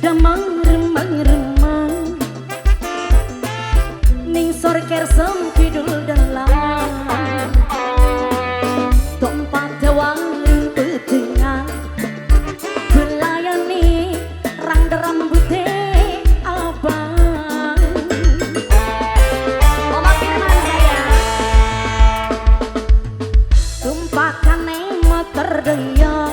Demang remang remang ning sor kersem kidul dalam tempat warung petengan belayani rang rambute abang. Oma Firman saya tumpakane motor deyo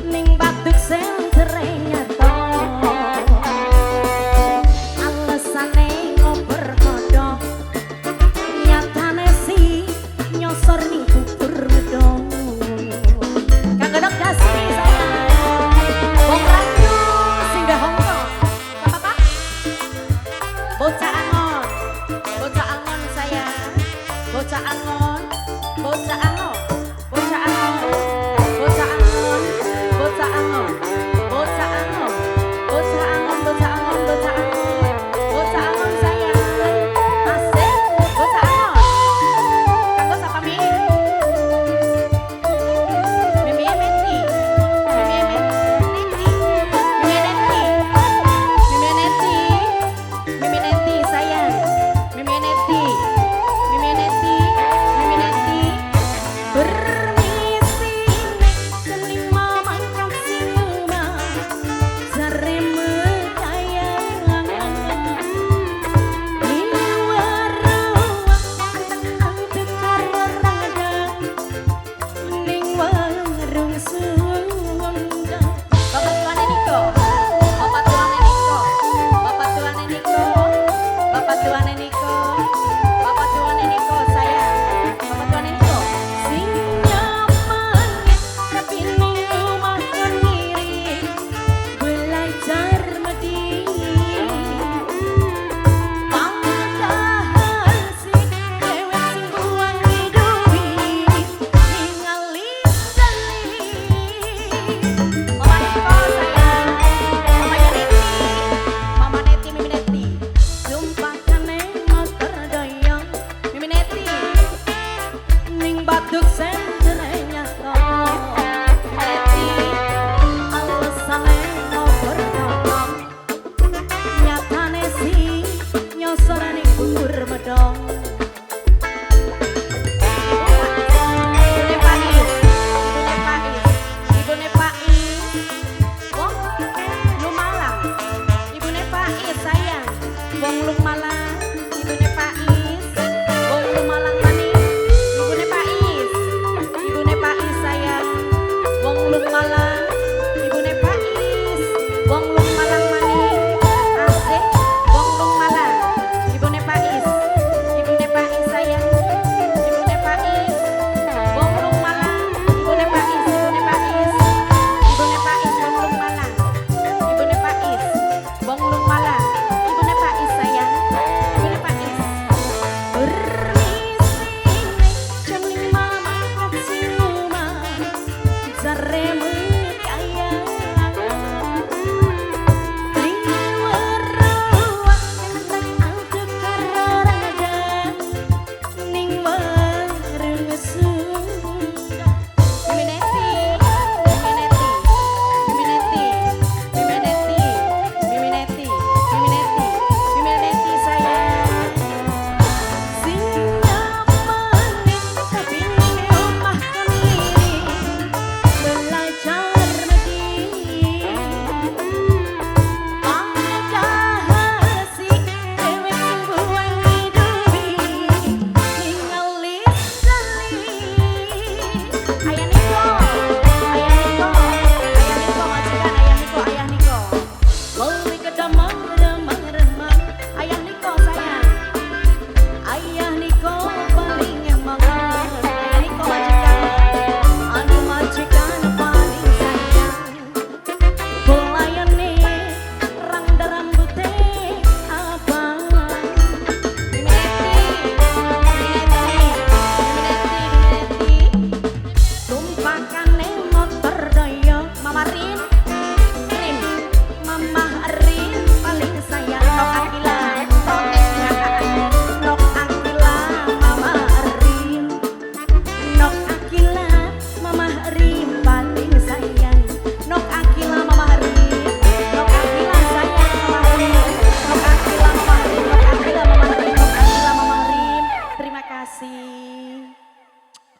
ning batuk sentere nyata alesane ngoper kodok nyatane si nyosor ning kubur medong. Kang Godok dasi saya wong ranyu singgah Hongkong apa-apa bocah angon, bocah angon saya, bocah angon, bocah angon, bocah angon, bocah angon, bocah angon, bocah angon, bocah angon, bocah angon, bocah angon, bocah angon saya, asik, bocah angon. Kanggo sapa mi? Mimi Neti, Mimi Neti, Mimi Neti, Mimi Neti, Mimi Neti sayang, Mimi Neti, Mimi Neti, Mimi Neti. Permisi nek jam 5 mangkat sing omah jare mekayang antek-antek karo radang ning warung Sunda. Bapak tuane Niko, Bapak tuane Niko, Bapak tuane Niko, Bapak tuane Niko, Bapak tuane Niko sayang, Bapak tuane Niko. Sing nyamane tapi ning omah ngiri belajar medi. Padahal sih dewek sing buangi duit ningali dali. Mama Niko sayang, Mamanya Neti, Mama Neti, Mimi Neti, tumpakane motor doyong Mimi Neti ning batuk sentere nyata Mimi Neti alesane ngoper kodok nyatane si nyosor ning kubur medong. Ibune Pais, Ibune Pais, Ibune Pais, wong Lumalang, Ibune Pais sayang, wong Lumalang, Ibune Pais.